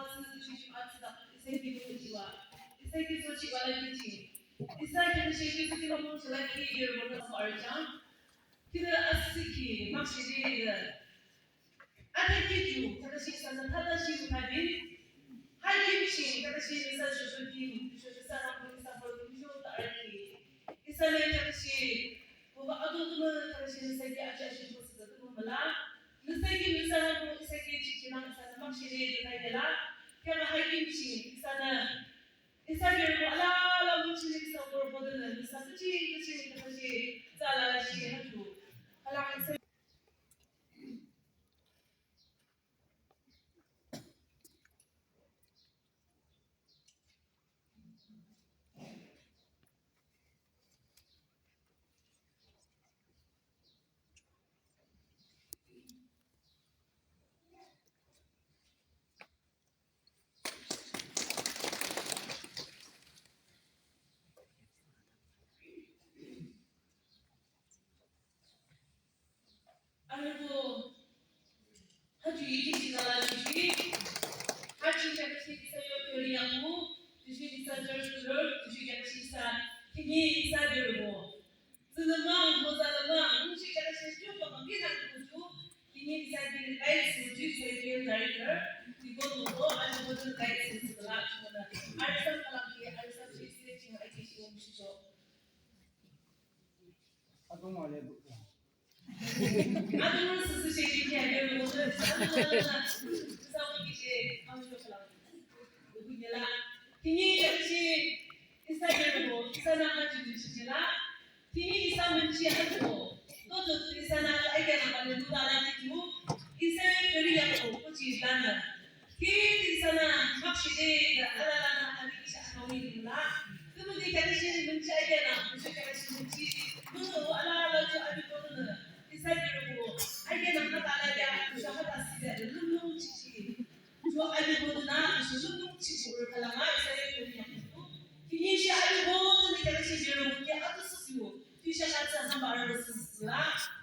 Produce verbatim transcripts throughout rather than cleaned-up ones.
Atsü tüsho atsüdak isa ki mung jiwa, isa ki sochiba lakhi ching, isa ki mung jiwa, isa ki mung jiwa lakhi yero na so arüchang. Khide asüki makshe de, athakhi ju thaküshe isanü thade shi thade. Haki biching thaküshe isa shosho ki, shosho isa na isa bor ki shosho ta arüki. Isanü thaküshe, baba adu tümü thaküshe isa ki acha shi bor isa tümü mala. Nüsa ki nüsa na bu isa ki chiki nang isanü makshe de de kayela. Kaya haki biching isanü isa ki bu alala bu chili isa bor bor de nüsa ki chiki chiki thaküshe isa alala shi haju. Kala isa Arübo, haju yiji chingala juji, haju jakasi isa yo kori yamu, juji isa church leader, juji jakasi isa, kini isa berbo. Zülümang, mo zülümang, nungshi jakasi ju pamang kina kuju, kini isa kini guide suji, isa kini director, iko nubo, arübo zü guide suji la, chumana, arüsam kalam ki, arüsam shi, isa ching aiki shi, um, shi jo. Adung wale bu. Adung sisi shi kiki ake bu bu sa bu kiki ake bu bu la. Kini kaki isa ke bu isa na kaki shi la. Kini isa menchi ake bu. To to isa na ake na kaki bu la kiki bu. Isa ke ri ya bu kuchi la na. Ki isa na makshe de da alala na abi isa na wi la. Tümüde kaki shi menchi ake na, menchi kaki shi menchi. Tümü alala ju abi ko tümü. Isa kiri ko, ake na hata la ya, isa hata si ya, lum lum chichi. Ju abi ko na, isa lum lum chichi, ur kala nga, isa ya ko ya. Kini shi abi ko, tümü kaki shi jero ko, ya atu su yo. Tüsha katsa hamba arübo sisi la.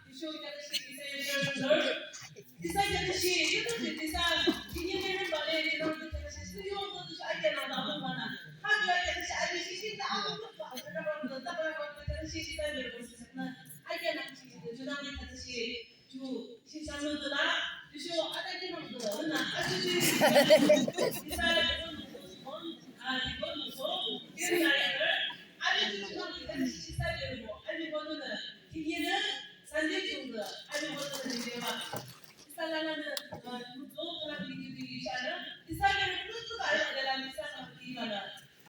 Tüsho kaki shi isa ya jero ko. Isa kaki shi, yutu shi isa, kini mere bale, jero ko kaki shi, su yo, to tüsha ake na, ba ko na. Ha, ju kaki shi, ake shi, shi, ta, ake na, ba ko, ta, ba ko, kaki shi, isa jero ko, sisi na. Ake na, shi, ju na, kaki shi, ju, shi, sa, no, to la. Tüsho, ata, ake na, to la, na, ake shi, isa,